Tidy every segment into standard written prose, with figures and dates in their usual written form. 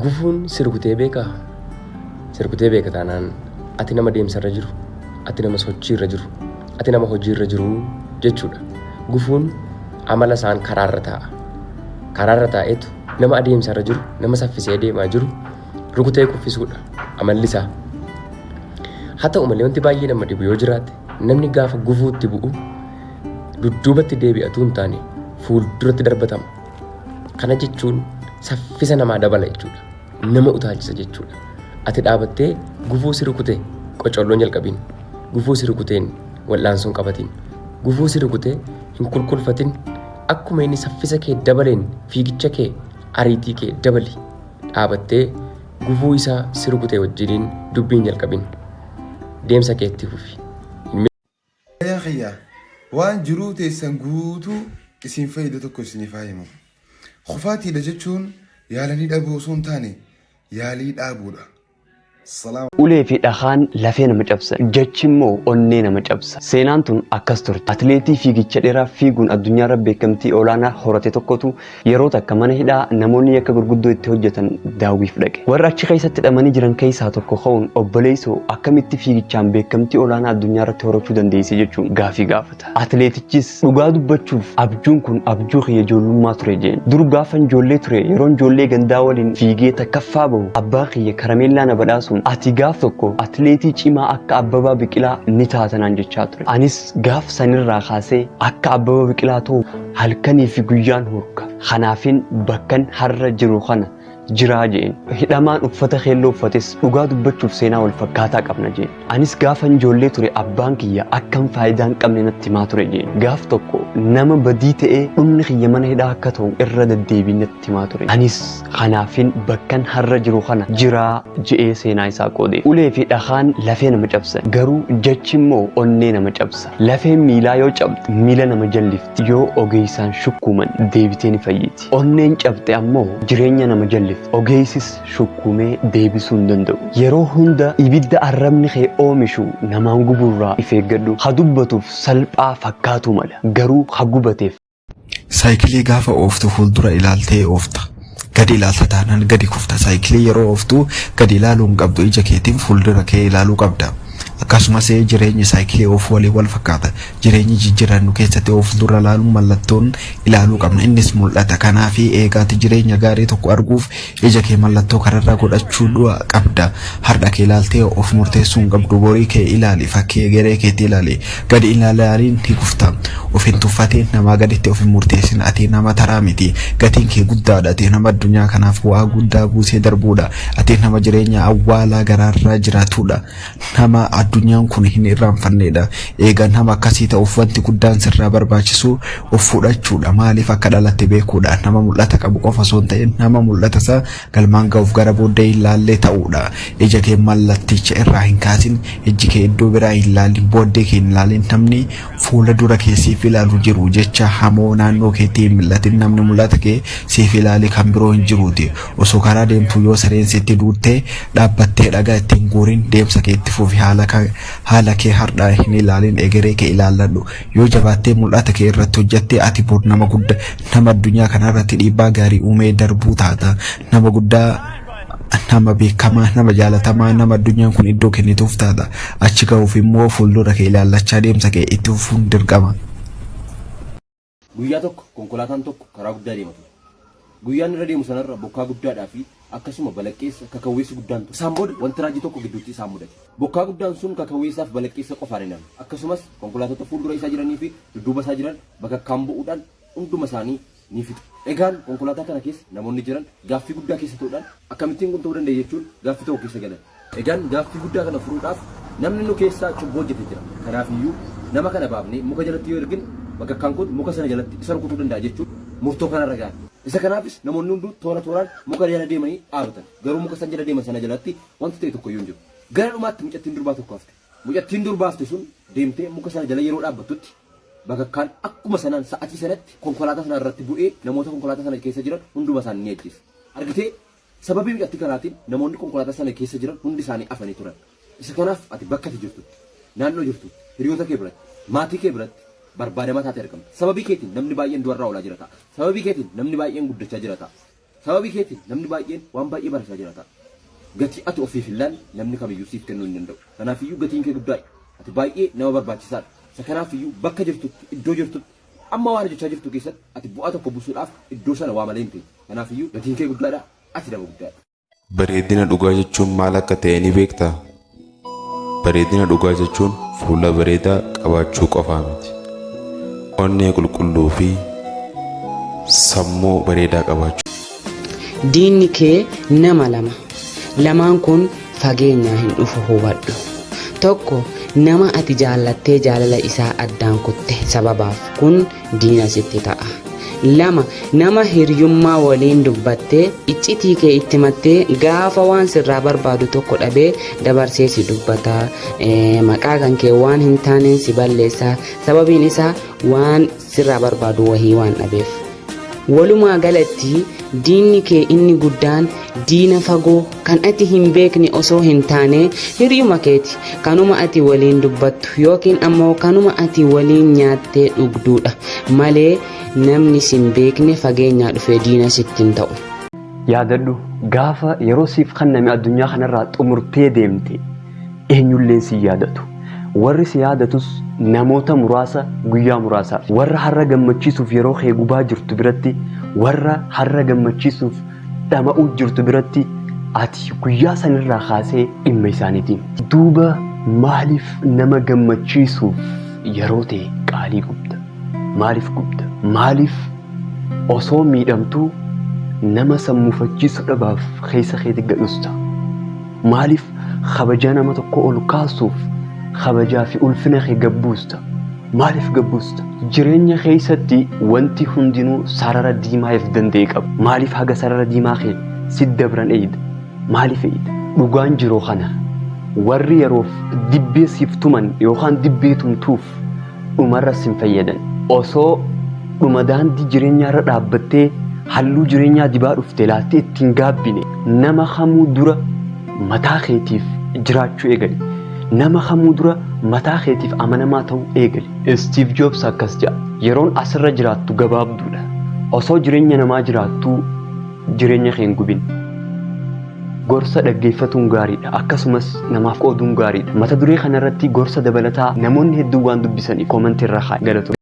Gufuun si rukutee beekaa? Si rukutee beeka taanaan ati nama deemsarra jiru, ati nama sochiirra jiru, ati nama hojiirra jiru jechuudha. Gufuun amala isaan karaarra taa'a. Karaarra taa'eetu nama adeemsarra jiru, nama saffisee deemaa jiru rukutee kuffisuudha amalli isaa. Haa ta'u malee wanti baay'ee nama dhibu yoo jiraate namni gaafa gufuutti bu'u dudduubatti deebi'atuu hin taane fuulduratti darbatama. Kana jechuun saffisa namaa dabala jechuudha. Nama utaalchisa jechuudha. Ati dhaabattee gufuu si rukute qocolloon jalqabin. Gufuu si rukuteen wal'aansoon qabatin. Gufuu si rukute hin kulkulfatin. Akkuma inni saffisa kee dabaleen fiigicha kee ariitii kee dabali. Dhaabattee gufuu isaa si rukute wajjiniin dubbiin jalqabin. Deemsa kee itti fufi. Yaa kiyya waan jiruu teessan guutuu isin fayyadu tokko isiniif haa himu. Kufaatiidha jechuun yaalanii dhabuu osoo hin taane yaalii dhaabuudha. Salaam. Ulee fi dhakaan lafee nama cabsa, jechi immoo onnee nama cabsa. Seenaan tun akkas turte. Atileetii fiigicha dheeraa fiiguun addunyaarra beekamtii olaanaa horate tokkotu yeroo takka mana hidhaa namoonni yakka gurguddoo itti hojjetan daawwiif dhaqe. Warra achi keessatti hidhamanii jiran keessaa tokko ka'uun obboleessoo akkamitti fiigichaan beekamtii olaanaa addunyaarratti horachuu dandeesse jechuun gaafii gaafata. Atileetichis dhugaa dubbachuuf abjuun kun abjuu kiyya ijoollummaa ture jeen. Dur gaafan ijoollee ture yeroon ijoollee gandaa waliin fiigee takkaffaa bahu abbaan kiyya karameellaa na badhaasuun ati gaaf tokko atileetii cimaa akka Abbabaa Biqilaa ni taata naan jechaa ture. Anis gaaf sanirraa kaasee akka Abbabaa Biqilaa ta'u halkanii fi guyyaan hurka. Kanaafin bakkan har'a jiru kana jiraa jeen. Hidhamaan uffata keelloo uffates dhugaa dubbachuuf seenaa wal fakkaataa qabna jeen. Anis gaafan ijoollee ture abbaan kiyya akkan faayidaa hin qabne natti himaa ture jeen. Gaaf tokko nama badii ta'ee dhumni kiyya mana hidhaa akka ta'u irra deddeebiin natti himaa ture. Anis kanaafin bakkan har'a jiru kana jiraa je'ee seenaa isaa qoode. Ulee fi dhakaan lafee nama cabsa. Garuu jechi immoo onnee nama cabsa. Lafeen miilaa yoo cabxe miila nama jallifti. Yoo ogeessaan shukkuuman deebitee ni fayyiti. Onneen cabxe ammoo jireenya nama jallifti. Ogeessis shukkuumee deebisuu hin danda'u. Yeroo hunda ibidda arrabni kee oomishu namaan gubuurraa if eeggadhu. Ha dubbatuuf salphaa fakkaatuu mala. Garuu ha gubateef Saayikilii gaafa ooftu fuuldura ilaaltee oofta. Gadi ilaalta taanaan gadi kufta. Saayikilii yeroo ooftu gadi ilaaluu hin qabdu. Ija keetiin fuuldura kee ilaaluu qabda. Akkasumas jireenyi saayikilii oofuu waliin wal fakkaata. Jireenyi jijjiirannu keessatti of dura ilaaluun mallattoon ilaaluu qabna. Innis mul'ata. Kanaaf eegaati jireenya gaarii tokko arguuf ija kee mallattoo kanarra godhachuu qabda. Har'a kee ilaaltee of murteessuu hin qabdu. Borii kee ilaali. Fakkii egeree keetii ilaali. Gadi ilaaliin ni kufta. Of hin tuffatiin namaa gaditti of hin murteessin. Ati nama taraa miti. Gatiin kee guddaadha. Ati nama addunyaa kanaaf bu'aa guddaa buusee darbuudha. Ati nama jireenya awwaalaa garaarraa jiraatudha. Nama addunyaan kun hin irraanfannedha. Egaa nama akkasii ta'uuf wanti guddaan sirraa barbaachisu of fudhachuudha. Maaliif akka dhalatte beekuudha. Nama mul'ata qabu qofa osoo hin ta'in nama mul'ata isaa galmaan ga'uuf gara booddee hin laallee ta'uudha. Ija kee mallatticha irraa hin kaasin, ijji kee iddoo biraa hin laalin, booddee kee hin laalin. Namni fuula dura kee siif ilaalu jiru jecha hamoo naannoo keetti hin mil'atin. Namni mul'ata kee siif ilaale kan biroo hin jiruuti. Osoo karaa deemtu yoo sareen sitti duutte dhaabbattee dhagaa ittiin guurin deemsa kee itti fufi. Haala kee har'aa hin ilaalin, egeree kee ilaalladhu. Yoo jabaattee mul'ata kee irratti hojjette ati bor nama guddaa nama addunyaa kanarratti dhiibbaa gaarii uumee darbuu taata. Nama guddaa nama beekamaa nama jaalatamaa nama addunyaan kun iddoo kennituuf taata. Achi ga'uuf immoo fuuldura kee ilaallachaa deemsa kee itti fufuun dirqama. Guyyaa tokko konkolaataan tokko karaa guddaa deema ture. Guyyaan irra deemu sanarra bokkaa guddaadhaa fi akkasuma balaqqeessa kakawweessi guddaan ture. Isaan booda wanti raajii tokko gidduutti isaan mudate. Bokkaa guddaan sun kakawweessaaf balaqqeessa qofaan hin hafne. Akkasumas konkolaatota fuuldura isaa jiranii fi dudduuba isaa jiran bakakkaan bu'uudhaan hunduma isaanii ni fixe. Egaan konkolaataa kana keessa namoonni jiran gaaffii guddaa keessa ta'uudhaan akkamittiin kun ta'uu danda'e jechuun gaaffii tokko keessa galan. Egaan gaaffii guddaa kana furuudhaaf namni nu keessaa cubbuu hojjete jira. Kanaafiyyuu nama kana baafnee muka jalatti yoo ergine bakakkaan kun muka sana jalatti isa rukutuu danda'a jechuun murtoo kanarra ga'an. Isa kanaafis namoonni hunduu toora tooraan muka jala deemanii dhaabatan. Garuu muka isaan jala deeman sana jalatti wanti ta'e tokkoyyuu hin jiru. Gara dhumaatti mucattiin durbaa tokko hafte. Mucattiin durbaa hafte sun deemtee muka sana jala yeroo dhaabbattutti bakakkaan akkuma sanaan sa'atii sanatti konkolaataa sana irratti bu'ee namoota konkolaataa sana keessa jiran hunduma isaanii ni ajjeese. Argitee sababii mucattii kanaatiin namoonni konkolaataa sana keessa jiran hundi isaanii afanii turan. Isa kanaaf ati bakka ati jirtutti, naannoo jirtutti, hiriyoota kee biratti, maatii kee biratti barbaadamaa taatee argamta. Sababii keetiin namni baay'een du'arraa oolaa jira ta'a. Sababii keetiin namni baay'een guddachaa jira ta'a. Sababii keetiin namni baay'een waan baay'ee barataa jira ta'a. Gatii ati ofiif hin laanne namni kamiyyuu siif kennuu hin danda'u. Kanaafiyyuu gatiin kee guddaadha. Ati baay'ee nama barbaachisaadha. Isa kanaafiyyuu bakka jirtutti, iddoo jirtutti, amma waan hojjechaa jirtu keessatti ati bu'aa tokko buusuudhaaf iddoo sana waa malee hin teenye. Kanaafiyyuu gatiin kee guddaadha. Ati nama guddaadha. Bareedina dhugaa jechuun maal akka ta'e ni beektaa? Bareedina dhugaa jechuun fuula bareedaa qabaachuu qofaa miti. Onnee qulqulluu fi sammuu bareedaa qabaachuu. Diinni kee nama lama. Lamaan kun fageenyaa hin dhufu hubadhu. Tokko nama ati jaallattee jaalala isaa addaan kutte sababaaf kun diina sitti ta'a. Lama nama hiriyummaa waliin dubbattee iccitii kee itti mattee gaafa waan sirraa barbaadu tokko dhabee dabarsee si dubbata. Maqaa kan kee waan hin taaneen si balleessa. Sababiin isaa waan sirraa barbaadu wahii waan dhabeef. Walumaa galatti diinni kee inni guddaan diina fagoo kan ati hin beekne osoo hin taane hiriyuma keeti kanuma ati waliin dubbattu yookiin ammoo kanuma ati waliin nyaattee dhugduudha malee namni sin beekne fageenyaa dhufee diina sitti hin ta'u. Yaadadhu gaafa yeroo siif kenname addunyaa kanarraa xumurtee deemte eenyulleen si yaadatu. Warri si yaadatus namoota muraasa guyyaa muraasaaf. Warra har'a gammachiisuuf yeroo kee gubaa jirtu biratti, warra har'a gammachiisuuf dhama'uu jirtu biratti ati guyyaa sanirraa kaasee dhimma isaaniitiin. Duuba maaliif nama gammachiisuuf yeroo ta'e qaalii gubda? Maaliif gubda? Maaliif osoo miidhamtuu nama sammuufachiisu dhabaaf keessa keetti gadhusta? Maaliif kabajaa nama tokko ol kaasuuf kabajaa fi ulfina kee gabbuusta? Maaliif gabbuusta? Jireenya keessatti wanti hundinuu sarara diimaa if danda'e qaba. Maaliif haga sarara diimaa kee si dabran eeyida? Maaliif eeyida? Dhugaan jiru kana warri yeroof dibbee siif tuman yookaan dibbee tumtuuf dhumarra sin fayyadan. Osoo dhuma daandii jireenyaarra dhaabbattee halluu jireenyaa dibaa dhufte laaltee ittiin gaabbine nama kamuu dura mataa keetiif jiraachuu eegali. Nama kamuu dura mataa keetiif amanamaa ta'uu eegali. Steve Jobs akkas jedha. Yeroon asirra jiraattu gabaabduudha. Osoo jireenya namaa jiraattuu jireenya kee hin gubin. Gorsa dhaggeeffatuun gaariidha. Akkasumas namaaf qooduun gaariidha. Mata duree kanarratti gorsa dabalataa namoonni hedduun waan dubbisaniif koomantii irra kaa'i. Galatoomi.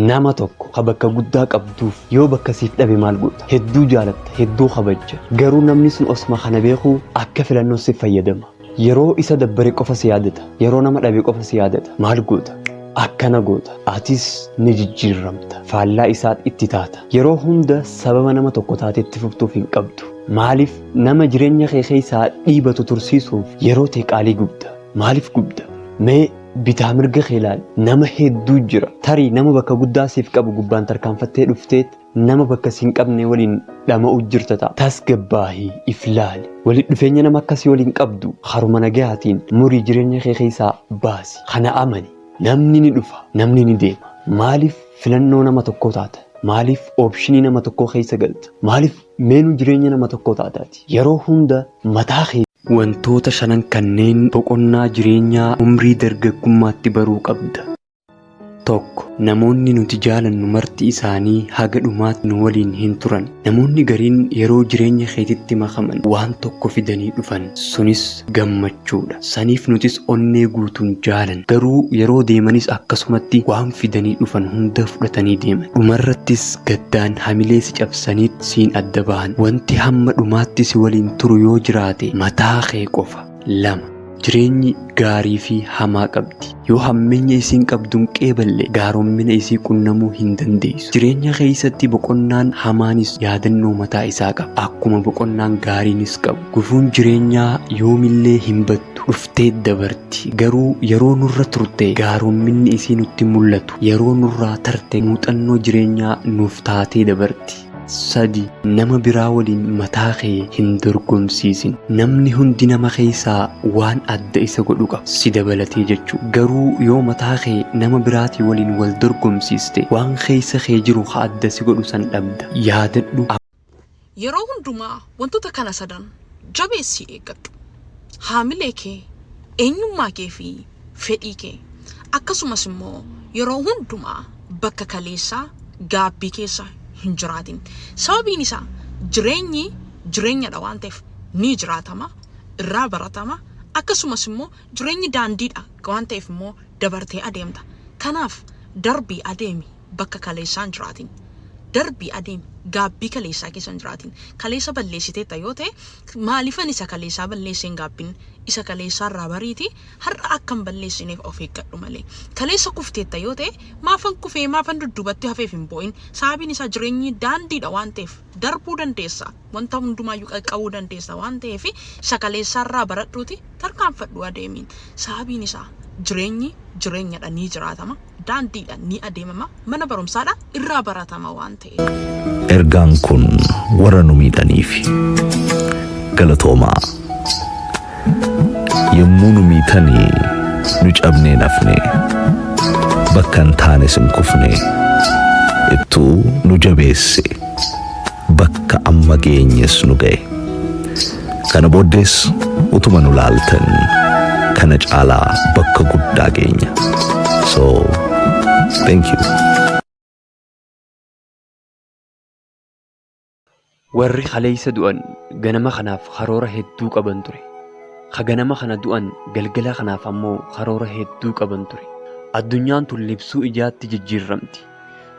Nama tokko ka bakka guddaa qabduuf yoo bakka siif dhabe maal goota? Hedduu jaalatta, hedduu kabajja. Garuu namni sun osuma kana beekuu akka filannoo siif fayyadama. Yeroo isa dabbare qofa si yaadata. Yeroo nama dhabe qofa si yaadata. Maal goota? Akkana goota. Atis ni jijjiirramta. Faallaa isaa itti taata. Yeroo hunda sababa nama tokko taatee itti fuftuuf hin qabdu. Maaliif nama jireenya kee keessaa dhiibatu tursiisuuf yeroo ta'e qaalii gubda? Maaliif gubda? Mee bitaa mirga kee ilaali. Nama hedduu jira. Tarii nama bakka guddaa siif qabu gubbaan tarkaanfattee dhufteet nama bakka si hin qabne waliin dhama'uu jirta ta'a. Tasgabbaahi if laali. Walitti dhufeenya nama akkasii waliin qabdu haruma nagahaatiin murii jireenya kee keessaa baasi. Kana amani. Namni ni dhufa, namni ni deema. Maaliif filannoo nama tokkoo taata? Maaliif oopshinii nama tokkoo keessa galta? Maaliif meenuu jireenya nama tokkoo taataati? Yeroo hunda mataa kee Wantoota shanan kanneen boqonnaa jireenyaa umrii dargaggummaatti baruu qabda. 1, Namoonni nuti jaalannu marti isaanii haga dhumaatti nu waliin hin turan. Namoonni gariin yeroo jireenya keetitti makaman waan tokko fidanii dhufan. Sunis gammachuudha. Saniif nutis onnee guutuun jaalanna. Garuu yeroo deemanis akkasumatti waan fidanii dhufan hunda fudhatanii deeman. Dhumarrattis gaddaan hamilee si cabsaniit siin adda bahan. Wanti hamma dhumaatti si waliin turu yoo jiraate mataa kee qofa. 2, Jireenyi gaarii fi hamaa qabdi. Yoo hammeenya isiin qabdu hin qeeballe gaarommina isii qunnamuu hin dandeessu. Jireenya keessatti boqonnaan hamaanis yaadannoo mataa isaa qaba. Akkuma boqonnaan gaariinis qabu. Gufuun jireenyaa yoomillee hin baddu. Dhuftee dabarti. Garuu yeroo nurra turte gaaromminni isii nutti mul'atu. Yeroo nurraa tarte muuxannoo jireenyaa nuuf taatee dabarti. 3, Nama biraa waliin mataa kee hin dorgomsiisin. Namni hundi nama keessaa waan adda isa godhu qaba, si dabalatee jechuu. Garuu yoo mataa kee nama biraatii waliin wal dorgomsiiste, waan keessa kee jiru ka adda si godhu san dhabda. Yaadadhu. Yeroo hundumaa wantoota kana sadan jabeessii eeggadhu. Haamilee kee, eenyummaa kee fi fedhii kee. Akkasumas immoo yeroo hundumaa bakka kaleessaa Gaabbii keessa hin jiraatin. Sababiin isaa jireenyi jireenyadha waan ta'eef ni jiraatama, irraa baratama, akkasumas immoo jireenyi daandiidha waan ta'eef immoo dabartee adeemta. Kanaaf darbii adeemi bakka kaleessaa hin jiraatin. Darbii adeemi gaabbii kaleessaa keessa hin jiraatin. Kaleessa balleessiteetta yoo ta'e maaliifan isa kaleessaa balleessee hin gaabbin isa kaleessaa irraa bariiti har'a akka hin balleessineef of eeggadhu malee. Kaleessa kufteetta yoo ta'e maafan kufee maafan dudduubatti hafeef hin boo'in. Sababiin isaa jireenyi daandiidha waan ta'eef darbuu dandeessa. Wanta hundumaayyuu qaqqabuu dandeessa waan ta'eef isa kaleessaa irraa baradhuuti tarkaanfadhu adeemiin. Sababiin isaa jireenyi jireenyadha ni jiraatama, daandiidha ni adeemama, mana barumsaadha irraa baratama waan ta'eef. Ergaan kun warra nu miidhaniifi. Galatoomaa. Yommuu nu miitanii nu cabnee nafne bakka hin taanes hin kufne ittuu nu jabeesse bakka amma geenyes nu ga'e. Kana booddees utuma nu laaltan kana caalaa bakka guddaa geenya. So, thank you. Warri kaleessa du'an ganama kanaaf karoora hedduu qaban ture. Ka ganama kana du'an galgala kanaaf ammoo karoora hedduu qaban ture. Addunyaan tun libsuu ijaatti jijjiirramti.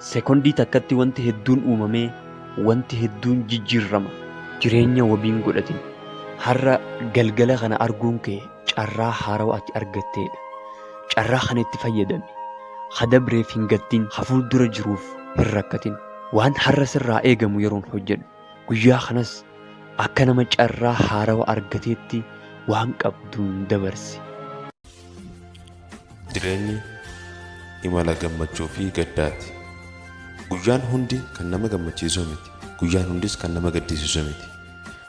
Sekondii takkatti wanti hedduun uumamee wanti hedduun jijjiirrama. Jireenya wabii hin godhatin. Har'a galgala kana arguun kee carraa haarawa ati argatteedha. Carraa kana itti fayyadami. Ka dabreef hin gaddin, ka fuuldura jiruuf hin rakkatin. Waan har'a sirraa eegamu yeroon hojjedhu. Guyyaa kanas akka nama carraa haarawa argateetti waan qabduun dabarsi. Jireenyi imala gammachuu fi gaddaati. Guyyaan hundi kan nama gammachiisu miti. Guyyaan hundis kan nama gaddisiisu miti.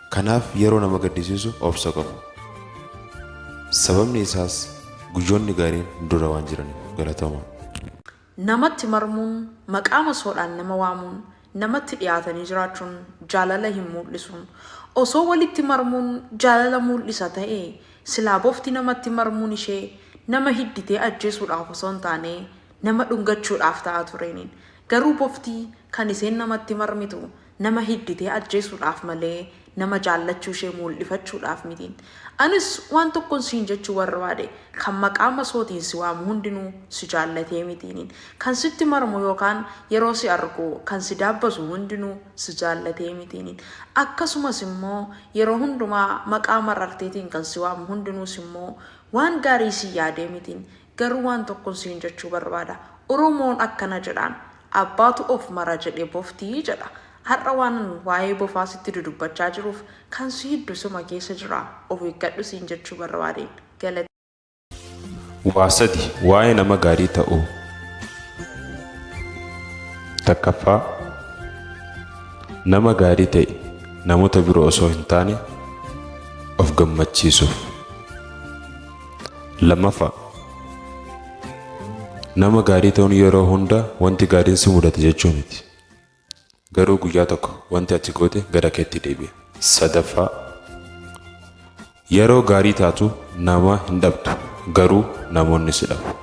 Kanaaf yeroo nama gaddisiisu obsa qofa. Sababni isaas guyyoonni gaariin dura waan jiraniif. Galatoomaa. Namatti marmuun, maqaa masoodhaan nama waamuun, namatti dhiyaatanii jiraachuun jaalala hin muul'isuun. Osoo walitti marmuun jaalala muul'isa ta'ee silaa bofti namatti marmuun ishee nama hidditee ajjeesuudhaaf osoo hin taanee nama dhungachuudhaaf ta'a tureeniin. Garuu bofti kan iseen namatti marmitu nama hidditee ajjeesuudhaaf malee nama jaallachuu ishee muul'ifachuudhaaf mitiin. Anis waan tokkon siin jechuu barbaade, kan maqaa masootiin si waamu hundinuu si jaallatee mitiiniin. Kan sitti marmu yookaan yeroo si argu kan si daabbasu hundinuu si jaallatee mitiiniin. Akkasumas immoo yeroo hundumaa maqaa mararteetiin kan si waamu hundinuus immoo waan gaarii sii yaadee mitiin. Garuu waan tokkon siin jechuu barbaada. Oromoon akkana jedhaan, Abbaatu of mara jedhe bofti jedha. Har'a waanan waa'ee bofaa sitti dudubbachaa jiruuf kan si hiddu suma keessa jira of eeggadhu siin jechuu barbaadeen. Galatoomi. Waa sadi waa'ee nama gaarii ta'uu. Takkaffaa, nama gaarii ta'i namoota biroo osoo hin taane of gammachiisuuf. Lammaffaa, nama gaarii ta'uun yeroo hunda wanti gaariin si mudata jechuu miti. Garuu guyyaa tokko wanti ati goote gara keetti deebi'a. Sadaffaa, yeroo gaarii taatu nama hin dhabdu, garuu namoonni si dhabu.